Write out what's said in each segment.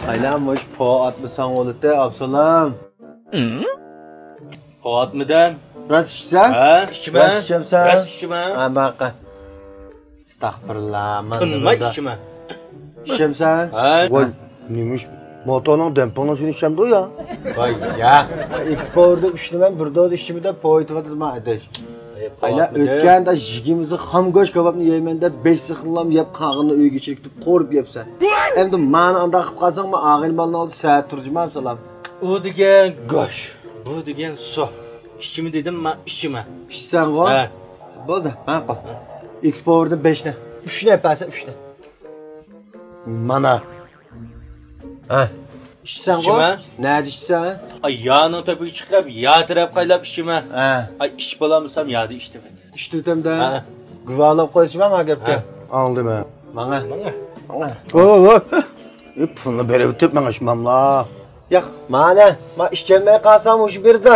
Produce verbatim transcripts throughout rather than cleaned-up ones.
ئايلان، مۇشۇ پو ئاتمىساڭ بولىدۇ، ئابسالام. پو ئاتمىدىم. راست ئىچىسەن؟ ھە، ئىچىمەن. راست ئىچەمسەن؟ راست ئىچىمەن. ھە، باقا. ئەستەغپۇرۇللا، مەن تىنماي ئىچىمەن. ئىچەمسەن؟ ھە. ۋاي، نېمە ئىش؟ موتورنىڭ دەمپىڭنىڭ سۈيىنى ئىچەمدۇ يا؟ ۋاي، ياق. ئىككى پوۋېردىن ئۈچنى مەن بىر دودا ئىچىمدە پويتىۋاتىدىما، ئاداش؟ ئايلا، ئۆتكەندە يىگىرمە خام گۆش كاۋاپنى يەيمەن دەپ، بەش سىخىملام يەپ، قاغىننى ئۆيگە ئېچىرىپ كېتىپ قورۇپ يەپسەن. ئەمدى مانا ئانداق قىلىپ قالساڭ، مەن ئاغىنە بالىنىڭ ئالدىدا سەت تۇرجىما، سالام. ئۇ دېگەن گۆش، بۇ دېگەن سۇ. ئىچىمە دېدىم، مەن ئىچىمە. ئىچسەڭغۇ؟ ھە. بولدى، مەقۇل. ئىككى پوۋېردىن بەشنى. ئۈچنى ئەپ بەرسە، ئۈچنى. مانا. ھە. ئىچسەڭغۇ؟ ئىچىمە. نەدە ئىچسەڭ؟ ئاي، يارنىڭ تۆپىگە چىقىپ، يار تەرەپ قايلاپ ئىچىمە. ھە. ئاي، ئىچىپ بولالمىسام، ياردا ئىچتىم. ئىچتىم دە. ھە. گۇۋاھلاپ قويسىما ما گەپكە؟ ھە. ئاڭلىدىم ھە. ماڭا. ماڭا. ئو، ئو. ئى، پۇلنى بېرىۋېتىپ ماڭا شۇماملا. ياق، مانا، ما ئىچەلمەي قالسام مۇشۇ بىردا.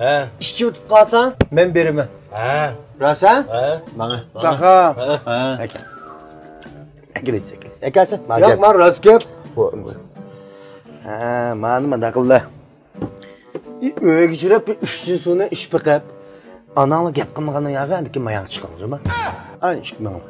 ھە. ئىچىۋېتىپ قالساڭ، مەن بېرىمەن. ھە. راست ھە؟ ھە. ماڭا. ماڭا. تاخا. ھە. ھە. ئەكەلسە، ئەكەلسە. ئەكەلسە. ياق، ما راست گەپ. ھە، مانا مانداق قىلدى. ئۆيگە چىراپ بىر ئۈچىنچى سۇنى ئىچىپ بېقىپ، ئاناڭلا گەپ قىلمىغان ياغا ئەندىكىن ماياڭ چىقىڭ جۇما. ئاي، ئىچىپ مېڭىڭ.